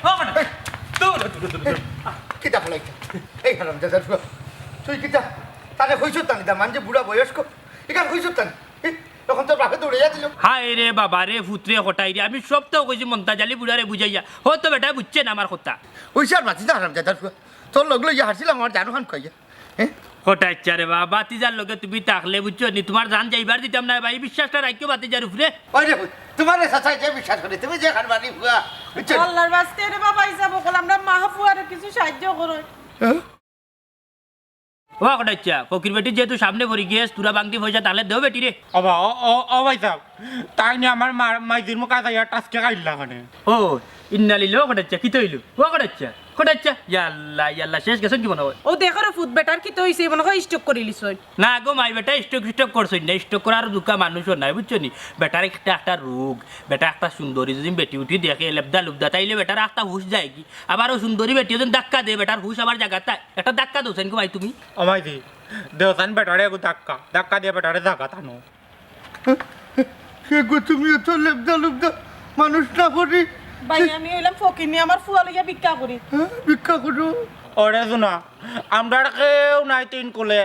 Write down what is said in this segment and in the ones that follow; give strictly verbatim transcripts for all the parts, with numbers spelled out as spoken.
ও, মানে, দূর, দূর, দূর, দূর। কিতা ফালাইতা? এই হারামজাদার ফুয়া, তুই কিতা? তারে কইছত নি, দামান যে বুড়া বয়স্ক, ইখান কইছত নি? এই, তখন তোর বাপে দৌড়াইয়া দিল। হায় রে বাবা রে, ফুতরে কটাই রে, আমি সবতাউ কইছি মন্তাজ আলী বুড়ারে বুঝাইয়া, হয়তো বেটায় বুঝছে না আমার কথা। ওই স্যার বাঁচি যা হারামজাদার ফুয়া, তোর লগ লইয়া হারছিলাম আমার জানুখান খাইয়া। হ্যাঁ? কটাইচ্ছা রে বাবা, বাতিজার লগে তুমি থাকলে বুঝছো নি, তুমার জান যাইবার দিতাম না ভাই, বিশ্বাসটা রাখিও বাতিজার উপরে। ওই রে, তুমারে চাচায় যে বিশ্বাস করে, তুমি যে কারবারি ফুয়া, বুঝছো নি? আল্লার ওয়াস্তে রে বাবা, হিসাব অকল, আমরা মা ফুয়ারে কিছু সাহায্য করো। হ্যাঁ? ও কটাইচ্ছা, ফকির বেটি যেহেতু সামনে পড়ি গেছ, তুরা বাংতি পয়সা তাহলে দেও বেটি রে। ও বা, ও, ও, ও ভাই সাহেব, তাই নিয়া আমার মা-, মাইজির মুখ আজাইয়া টাসকে খাইলা খানে। ও, ইন্না লিল্লাহ, ও কটাইচ্ছা, কিতা অইলো? ও কটাইচ্ছা, কটাইচ্ছা, ইয়া আল্লাহ, ইয়া আল্লাহ, শেষ গেছইন কি মনে হয়? ও দেখো রে ফুত, বেটার কিতা অইছে, মনে হয় স্ট্রোক করিলিছইন। না গো মাই, বেটা স্ট্রোক স্ট্রোক করছইন না, স্ট্রোক করার দুকা মানুষও নাই, বুঝছো নি? বেটার একটা, একটা রোগ, বেটা একটা সুন্দরী যদি বেটি উঠি দেখে, লেবদা লুবদা, তাইলে বেটার একটা হুশ যায় কি? আবার ও সুন্দরী বেটি ওজন ধাক্কা দে, বেটার হুশ আবার জাগাত আয়। একটা ধাক্কা দেও চাইন গো ভাই তুমি। ও মাইজি, দেও চাইন বেটারে এগু ধাক্কা, ধাক্কা দিয়া বেটারে জাগাত আনো। হে গো, তুমি অত লেবদা লুবদা মানুষ না করি। ভাই, আমি অইলাম ফকিন্নি, আমার ফুয়া লইয়া ভিক্ষা করি। হ্যাঁ, ভিক্ষা করো। ওরে শুনা, আমরার কেউ নাই তিন কুলে,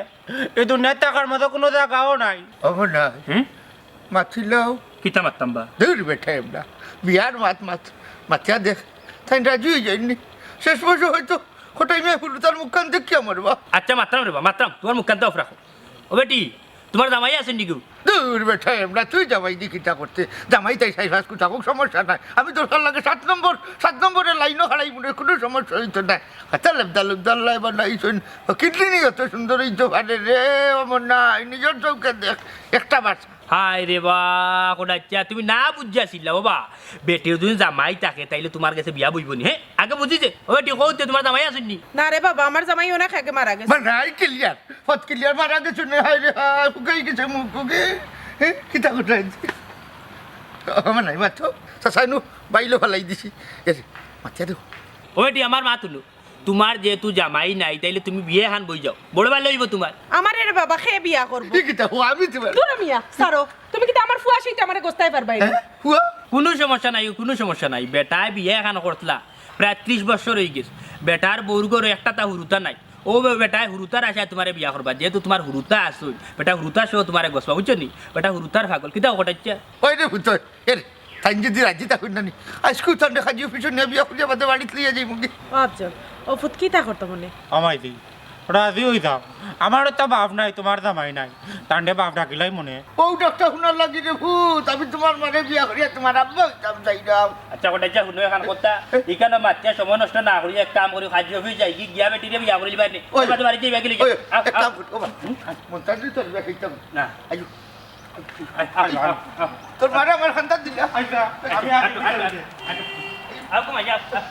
এই দুনিয়াত থাকার মতো কুনু জাগাও নাই। অব না। হুম? মাতিলাও। কিতা মাততাম বা? দূর বেটা, এমনা বিয়ার মাত মাত, মাতিয়া দেখ, তাইন রাজি অই যাইননি। শেষ বয়সে হয়তো কটাই মিয়া হুরুতার মুখখান দেখিয়া মরবা। আচ্ছা, মাতরাম রে বা, মাতরাম, তুমার মুখখান তো off রাখো। ও বেটি, তুমার জামাই আছইন নি গো? দূর বেটা, এমনা তুই জামাই দি কিতা করতে? জামাই তাই চাইর পাঁচ কুটা থাকুক, সমস্যা নাই। আমি দরকার লাগে সাত নম্বর, সাত নম্বরের লাইনও খাড়াইমু নে, কুনু সমস্যা অইতো নায়। আচ্ছা, লেবদা লুবদা আল্লায় বানাইছইন, কিডনি অত সুন্দর অইতো পারে রে, অমর নাই, নিজর চউখে দেখ, একটা বাচ্চা। হায় রে বা, কটাইচ্ছা, তুমি না বুঝিয়াছিলা বাবা। বেটির যদি জামাই থাকে, তাইলে তুমার গেছে বিয়া বইবো নি, হে? আগে বুঝিছে, ও বেটি, কও তে তুমার জামাই আছইন নি? না রে বাবা, আমার জামাই অনেক আগে মারা গেছে। মানে, আই clear, ফত clear মারা গেছে নে, হায় রে হায়, হুকাই গেছে মুখ, হুকে। হে, কিতা করতে আইছি? আমার নাই, মাত্র, চাচাইনু, বাইলো ফালাই দিছি। এ, মাতিয়া দেও। ও বেটি, আমার মাত হুনো। তুমার যেহেতু জামাই নাই, তাইলে তুমি বিয়া খান বই যাও। বড় ভাই লইবো তুমার। আমারে রে বাবা, কে বিয়া করবো? ই কিতা, ও আমি তুমার। দূর মিয়া, ছাড়ো। তুমি কিতা আমার ফুয়া সইতে আমারে গোস্তায় পারবায় নি? হ্যাঁ? ফুয়া? কুনু সমস্যা নাই, কুনু সমস্যা নাই। বেটায় বিয়া খান করতলা, প্রায় ত্রিশ বছর অই গেছে। বেটার বউর ঘরো একটা তা হুরুতা নাই। ও বে-, বেটায় হুরুতার আশায় তুমারে বিয়া করবা। যেহেতু তুমার হুরুতা আছইন, বেটা হুরুতা সহ তুমারে গছবা, বুঝছো নি? বেটা হুরুতার পাগল। কিতা কটাইচ্ছা? ওই রে পুতর, এর তাইন যদি রাজি থাকইন না নি, আইজকু তানরে কাজী অফিসো নিয়া বিয়া করিয়া বাদে বাড়িত লইয়া যাইমু গি। ও আফজল, ও ফুত কিতা করতো মনে? আমায় দি, রাজি অইতাম। আমারও তো বাপ নাই, তুমার জামাই নাই। তানরে বাপ ডাকিলাই মনে। ও ডাকটা হুনার লাগি রে ফুত, আমি তুমার মারে বিয়া করিয়া তুমার আব্বা অইতাম চাইরাম। আচ্ছা, কটাইচ্ছা হুনো এখান কথা, ইখানো মাতিয়া সময় নষ্ট না করি এক কাম করি, কাজী অফিস যাই গি, গিয়া বেটিরে বিয়া করিলিবায় নি। ওই, বাদে বাড়িত যাইবা গি লইয়া। ওই, আও, এক আও। কাম করি, ও বা, হুম? মন্তাজ তোর বিয়া খাইতাম। না। আইও। আয়, আয়, আয়, আয়। তোর মারে আমার খান্দাত দিলা। আচ্ছা, আমি, আমি, আমি, আমি, আমি। আও, কমাই যাও, আও।